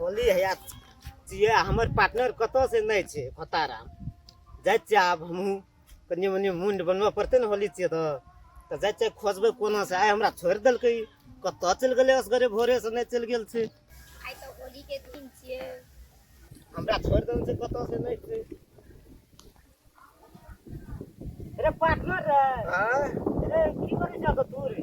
होली है या छियै हमर पार्टनर कतऽ से नहि छै खोताराम। जाइ छियै आब हमहूँ कनि मनि मुण्ड बनबऽ पड़तै ने, होली छियै तऽ जाइ छियै खोजबै कोना से। आइ हमरा छोड़ि देलकै, कतऽ चलि गेलै असगरे, भोरे से नहि चलि गेल छै। आइ तऽ होली के दिन छियै। हमरा छोड़ि देने छै, कतऽ से नहि छै। अरे पार्टनर रे। आँय? अरे की करै छह तू रे?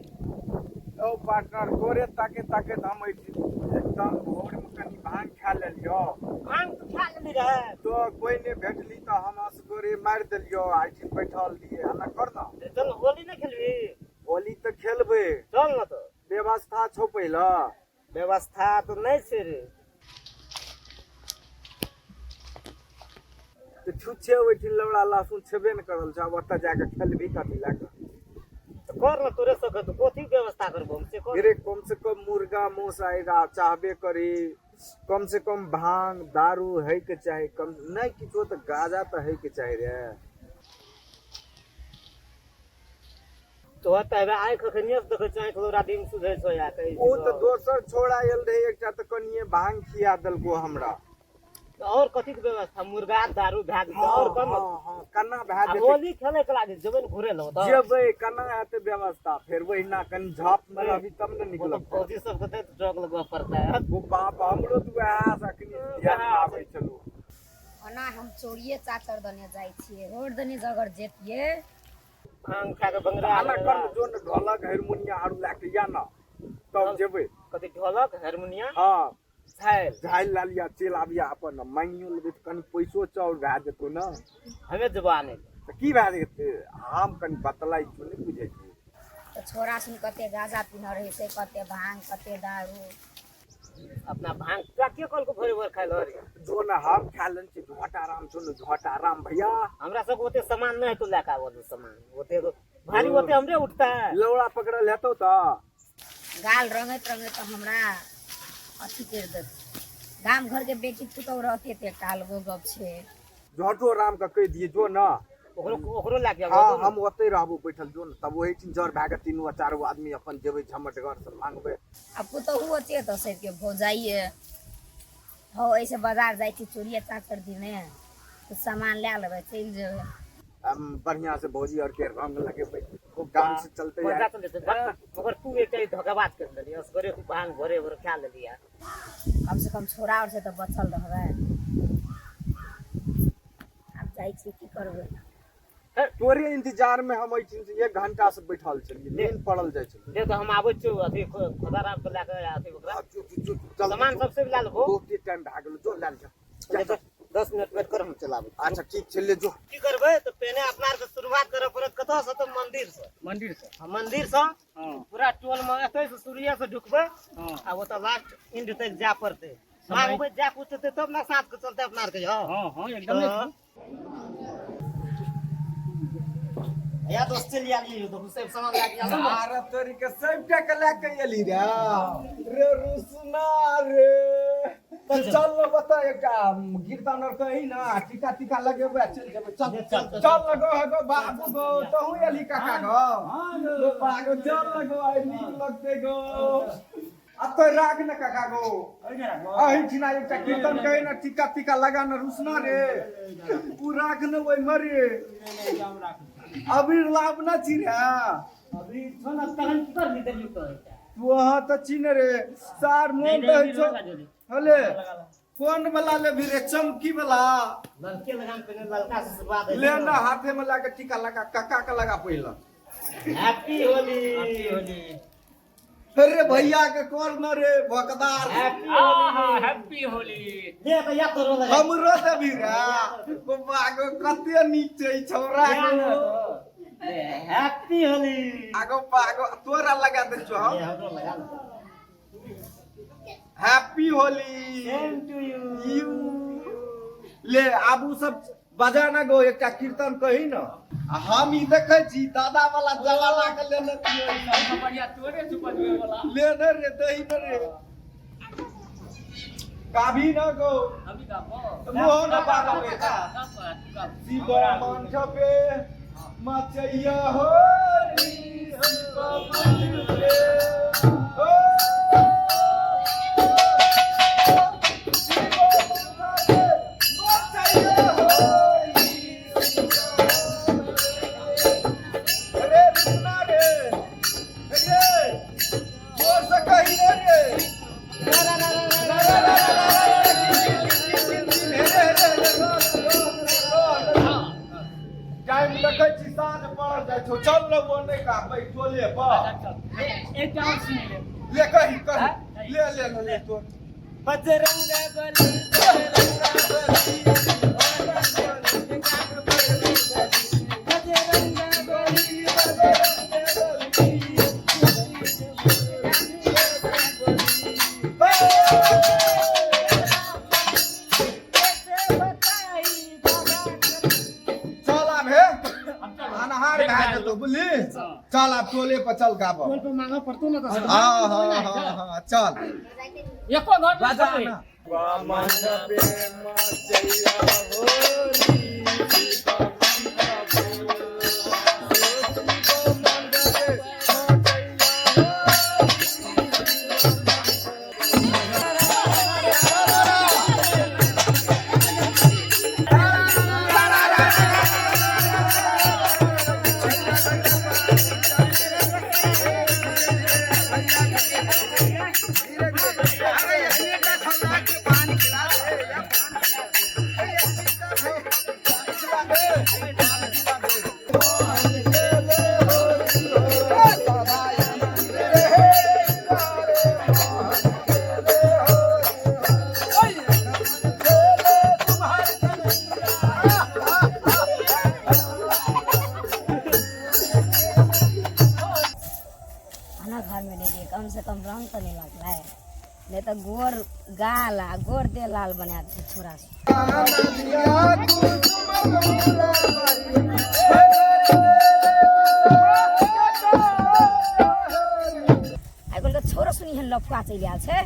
औ पार्टनर, तोरे ताके ताके हम एकदम भोर में कनि भांग खा लेलियो। भांग तू खा लेली रहे? तो कोई नहीं भेटली तऽ हम असगरे मारि देलियो, एहिठाम बैठल रहियै। एना कर न। चल, होली नहि खेलबी? होली तऽ खेलबै। चल न तऽ। व्यवस्था छौ पहिले? व्यवस्था तऽ नहि छै रे। तऽ छुच्छे ओहिठिन लौड़ा लहसुन छेबे ने करल छै, आब ओतऽ जाके खेलबी कथी लए कऽ? तऽ कर न, तोरे सबके तऽ कथी व्यवस्था करबो हम से कर। रे कम से कम मुर्गा मांस आएगा चाहबे करी, कम से कम भांग दारू है के चाही, कम नहीं किछो तऽ गाजा तऽ है के चाही रे। तो तऽ आँखि अखनिये से देखै छियै, आँखि लौड़ा दिन सुझै छौ या कहै ओ तऽ दोसर छोड़ा आयल रहे एकटा, तऽ कनिये भांग खिया देलको हमरा। तऽ और कथी के व्यवस्था? मुर्गा दारू भए जेतै, और कम। हँ, केना भए आ जेतै? होली खेले के लागे जेबै ने घुरे लऽ तऽ। जेबै, केना हेतै व्यवस्था? फेर ओहिना कनि झाप मे रहबी तब ने नीक ओ तऽ लगतै। फौजी सबके तऽ ट्रक लगबऽ पड़तै। ओ बाप, हमरो तऽ वएह से अखनी ध्यान मे आबै छलौ। ओना हम चोरिये चाचर दने जाइ छियै, रोड दने जे अगर जेतियै। भांग खा के बंगरा। आना कर जो ने, ढोलक हारमोनिया आरू लए के या न, तब जेबै। कथी, ढोलक हारमोनिया? हँ। झाइल। झाइल लए लिअ, चलि आबिया अपन, मांगियो लेबै तऽ कनि पैसो चाउर भए जेतौ ने। हमे जेबो आनै लए। तऽ की भए जेतै? हम कनि बतलाइ छियौ, नहि बुझै छी। तऽ छोड़ा सुन कते गाजा पीने रहै छै, कते भांग, कते दारू। अपना भांग तोरा के कहलको भोरे भोर खाइ लए रे? जो ने, हम खा लेने छी झोट आराम छौ ने, झोट आराम भैया। हमरा सबके ओते सामान नहि हेतौ लए कऽ आबऽ, सामान ओते भारी ओते हमरे उठता है। लौड़ा पकड़ल हेतौ तऽ। गाल रंगैत रंगैत हमरा अथी करि देत। गाम घरके बेटी पुतहु रहतै तऽ एकटा अलगो गप छै। झोटो राम के कहि दिए जो न। ओकरो ओकरो लए के। हँ, हम ओतै रहबो बैठल, जो न तब ओहिठिन जर भए कऽ तीनू आ चारू आदमी अपन जेबै झमटगर से मांगबै। आ पुतहु ओते तऽ सबके भौजाइए हौ। एहिसँ बाजार जाइ छी चूड़िए चाकर दिने कुछ सामान लए लेबै, चलि जेबै। बढ़िया से भौजी और के रंग लगेबै, खूब डांस चलते। मजा चलते, मगर तू एकटा ई धोखेबाज कर देली, असगरे तू भांग भोरे भोरे खा लेली है। कम से कम छोड़ा और से तऽ बचल रहबै। आब जाइ छी, की करबै? तोरे इंतजार में हम एहिठिन से एक घंटा से बैठल छलियै, नींद पड़ल जाइ छलै। दे तऽ हम आबै छियौ, अथी खोदाराम के लए कऽ अथी ओकरा आ, जो, जो, जो, चल। सामान सब से लए लेबो। बहुते टाइम भए गेलो, जो लए लिअ। ले तऽ 10 मिनट वेट कर, हम चलाबै। अच्छा ठीक छै, ले जो। की करबै तऽ पहिने अपना आरके शुरुआत करऽ पड़त कतऽ से? तऽ मंदिर से। मंदिर से। हाँ, मंदिर से। पूरा टोल में एतै से शुरुए से ढुकबै आ ओतऽ लास्ट एंड तक जाय पड़तै। मांगबै जा कुछ हेतै तब ने साथ के चलते अपना आरके यौ। हाँ हाँ, एकदम। तऽ या दोस्त, चलि आयल यौ, देखू सब सामान लए के आयल ने। आरे तोरी के सबटा के लए के एली रे रे रुसना रे। चल न, बता एकटा कीर्तन आर कही न, आ टीका टीका लगेबै आ चलि जेबै। चल चल, चल। चल न गो, हे गो बाबू गो, तहूँ एली काका गो? गो बागो, चल न गो, आइ नीक लगतै गो। आ तो राख न काका गो, एहिठिना एकटा कीर्तन कही न, टीका टीका लगा न। रुसना रे, उ राख न ओहि मरे, अबीर लाभ न छी रे। अभी छौ ने, तहन की करबी देली तो एकटा? तू अहाँ तऽ छी ने रे सार, मोन रहै छौ। हले, कोन वाला लेबही रे, चमकी वाला? ललके लगाम, पहिने ललका से शुरुआत होइ ले छै। न, हाथे में लाके टीका लगा, काका के लगा पहिला। हैप्पी होली। हैप्पी होली। अरे भैया के कर न रे भकदार। हैप्पी आहा होली। हैप्पी होली। ले तऽ या तोरो लगा। हमरो देबही रे बब्बा गो? कते नीक छै ई छौड़ा गो। हैप्पी होली। आगो बागो, तोरा लगा दै छौ हम। ले, हमरो लगा ले। Happy Holi. Same to you. You ले, आब उ सब बजा ना गो, एकटा कीर्तन कही न। आ हम ई देखै छी दादा वाला जमाना के लेने छियै। सबसँ बढ़िया तोरे छौ बजबै वाला। ले न रे, दही न रे, गाभी न गो। अभी गाबो। मोहन बाबा बेटा। गाब, गाब। शिव मंडपे मचैया होरी, हमको मंदिर पे ओ। एकटा और सुनि ले। ले कही कही ले ले ले ले तो बजरंग बली बजरंग बली चल आब हे अनहार भए जेतौ बुझली चल आब टोले पर चल गाब टोल पे मांगा पड़तो ना तो हाँ हाँ हाँ हाँ चल एको घर नहि राजा छोड़बै। ना खाना घर में नहीं दिए, कम से कम रंग तो नहीं लगता है, नहीं तो गोर गाल आ गोर दे लाल बना दे छोरा से। आइ काल्हि तऽ छोरो सुनी एहन लफुआ चलि आयल छै,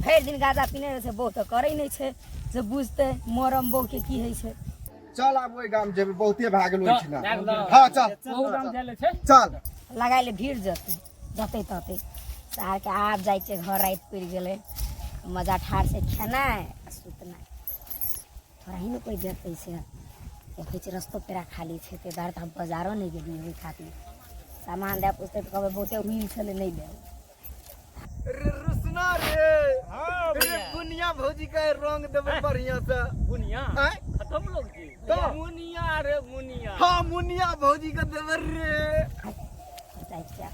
भरि दिन गाँजा पीने रहै छै, बहू तऽ करै नहि छै जे बुझतै मरम बहूके की होइ छै। चल आब ओहि गाम जेबै, बहुते भए गेल ओहिठिना। भए गेलौ। हाँ चल ओहू गाम जाय ले छै। चल लगाय ले भीड़ जेतै जतै ततै सारके आब जाइ छै घर, राति पड़ि गेलै, मजा ठाढ़ छै खेनाइ आ सुतनाइ। थोड़ा ही ने कोइ देखै छै, देखै छै रस्तो पेड़ा खाली छै, ताहि दुआरे तऽ हम बाजारो नहि गेलियै ओहि खातिर। सामान दए पुछतै तऽ कहबै बहुते हुइल छलै नहि लेबै। रे रुसना रे, रे बुनिया भौजी के रंग देबै बढ़िया से। बुनिया आँय? खत्म लोग जी। तो? मुनिया रे मुनिया। हाँ मुनिया भौजी के देबै रे। जाइ छियै।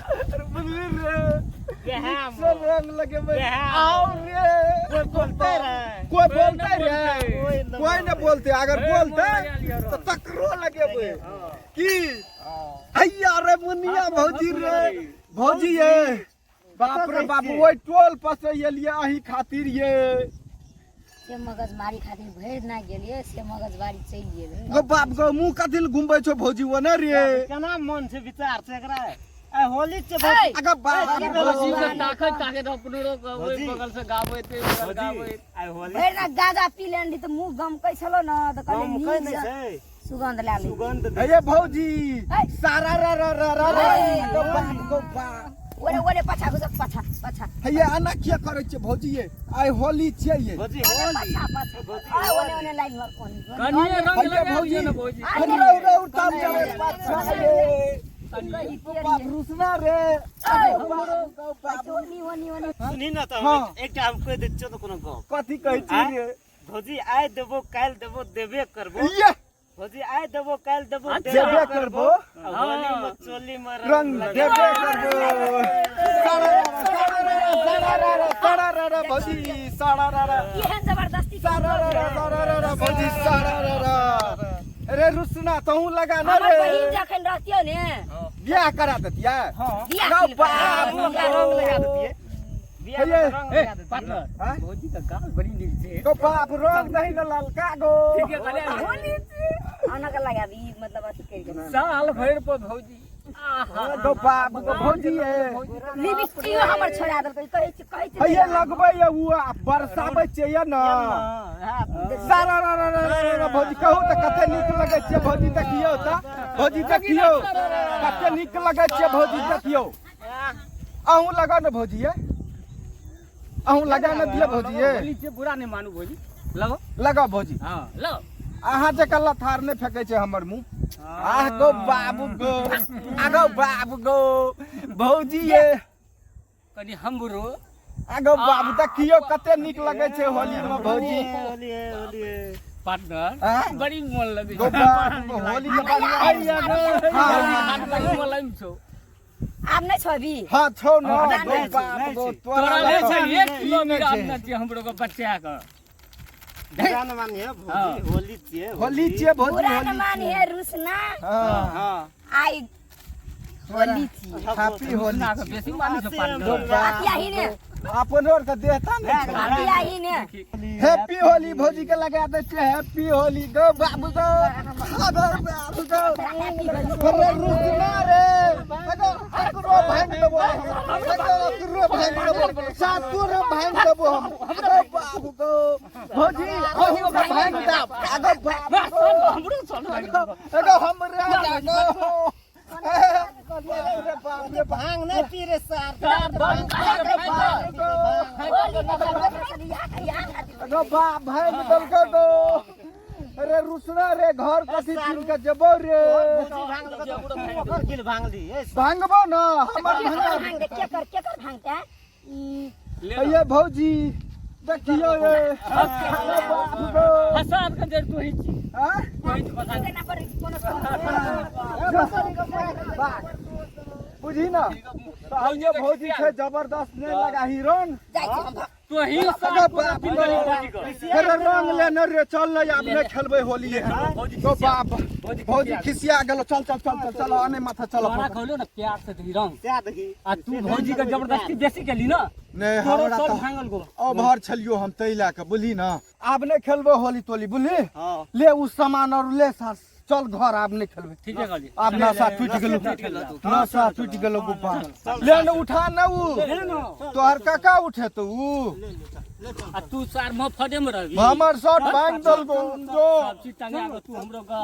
अरे बुझली रे, वएह सब रंग लगेबै। वएह। आओ रे, कोई बोलते रे, कोई बोलते रे, कोई न कोई न बोलते। अगर ए, बोलते मोन लगा लिअ तो तकरो लगेबै की। हैया रे मुनिया भौजी रे, भौजी ये बाप रे बाप, ओहि टोल पर से एलियै अही खातिर ये। से मगजमारी खातिर भरि दिना गेलियै, से मगजमारी चलि गेलै। गो बाप गो, मुँह कथी लए घुमबै छौ भौजी ओने रे? केना मन छै विचार छै एकरा, आइ होली छै। ऐ! अगर बाप ए, भौजी गो। के ताकैत ताकैत अपनो ओहि भौजी। बगल से गाबैत ओहि बगल भौजी, गाबैत। आइ होली भरि दिना गाजा पी लेने रही तऽ मुँह गमकै छलो ने, तऽ कहलियै गमकै नीक नहि से छै, सुगंध लए लै। सुगंध दे। हे भौजी ऐ! सारा रा रा रा रा रा। ऐ! गो बाप गो बाप। ओरे ओरे पाछा घुसक, पाछा पाछा। हैया एना किया करै छियै भौजी ये? आइ होली छियै ये। भौजी ओरे होली पाछा पाछा, आय ओने ओने लाइन में कोन कनिये रंग हैया लगा भौजी दियौ ने भौजी। अरे रौ रौ तब जाबै पाछा ये। बाप रुसना रे, अरे बाप गो बाप। ओनी ओनी ओनी। सुनही न तऽ हाँ। एकटा हम कहि दै छियौ तऽ कोनो गप। कथी कहै छी आँय? रे? भौजी आइ देबो काल्हि देबो देबे करबो। ये भौजी आइ देबो काल्हि देबो अच्छा। देबे करबो। आ होली में चोली में रंग देबे करबो। सारा रा रा रा रा सारा रा रा भौजी सारा रा रा। एहन जबरदस्ती सारा रा रा सारा रा रा भौजी सारा रा रा। अरे रुसना तहूँ लगा ना हमर रे। बहिन जखन रहतियौ ने बियाह करा देतियै। बियाह गौ की बाप करा रंग लगा देतियै, बियाह में हे, रंग ए लगा देतियै। पार्टनर, आँय? भौजी के गाल बड़ी नीक छै। गौ बाप रंग नहीं न ललका गो। ठीके कहलियै ने। आना के लगाबी मतलब अथी करि के साल भरि पर भौजी आहा। गौ बाप गो भौजी ये। लिपस्टिक हमर छोड़ा देलकै, कहै छी कहै छी। हैया लगबै ये उ आ बरसाबै छियै ये न। सारा रा रा रा रा रा भौजी कहू तऽ कते नीक लगै छै भौजी, देखियौ तऽ भौजी, देखियौ कते नीक लगै छै भौजी, देखियौ। अहूँ लगाउ ने भौजी ये, अहूँ लगा ने दिअ भौजी ये। होली छै, बुरा नहि मानू भौजी, लगाउ। लगाउ भौजी। हँ लगाउ। अहाँ जकाँ लथार नहि फेकै छै हमर मुँह। आह गो बाबू गो, आ गो बाबू गो भौजी ये। कनि हमरो आ गो बाबू देखियौ कते नीक लगै छै होली में भौजी। होली है, होली है। पार्टनर आँय? बड़ी मोन लगे गो बाप गो, होली के बढ़िया हाँ, बड़ी मोन लगे छौ आब नहि छौ अभी हाँ छौ न हाँ, गो नहि बाप गो तोरा तोरा ले छै लग 1 किलो नहि मीटर छै। अपना छियै हमरो के बच्चा के बुरा न मानिए भौजी होली छियै होली छियै भौजी बुरा न होली मानिहे छियै। रुसना हाँ हाँ आइ होली छियै हैप्पी होली ना के बेसी मानै छौ गो पार्टनर बाप अतिया ही ने अपन और के देहता ने अतिया ही ने हैप्पी होली भौजी के लगा दै छियै हैप्पी होली गो बाबू गो अगर बाबू गो अरे रुकना रे अगर एकरो भांग देबो एकरो भांग देबो सातो रे भांग देबो हम अगर बाबू गो भौजी अहू के भांग दाब अगर बाबू गो हमरो चल अगर हमरा जागो अरे बाप रे भांग नहीं पी रे सार अगो बाप भाई निकल के दो अरे रुसना रे घर कथी छीन के जबो रे भौजी भांग लगा तो तू ओकर गिल भांग ली ए भांगबो ना हमर भांगा भांग दे के कर के कर भांगते ई ये भौजी देखियो रे अरे बाप गो हसाद के जड़ तू ही छी हाँ? तू ही फसा ना पर कोनो बुझी ना तो ये भौजी छै जबरदस्त नहीं लगा हिरन जाइ छी हम तू ही अरे बाप पी लेली भौजी के अरे रंग लेने रे चल ना आब नहीं खेलबै होली भौजी तो बाप भौजी भौजी खिसिया गेलो चल चल चल चल चल आने माथा चल तोरा कहलो ना प्यार से दही रंग क्या देखी आ तू भौजी के जबरदस्ती बेसी केली ना नहीं तोरो हमरा सब तो भांगल गो अभर छलियो हम तै लए कऽ बुझली ना आब नहि खेलबै होली तोली बुझली हाँ ले उ सामान और ले सास चल घर आब नहि खेलबै ठीक है कहली आब नशा टूटि गेलो नशा टूटि गेलो गुब्बा ले ने उठा ने उ तोहर काका उठे तो उ आ तू सार म फटे में रहबी हमर शर्ट भांग देलको जो सब चीज टंगा के तू हमरो का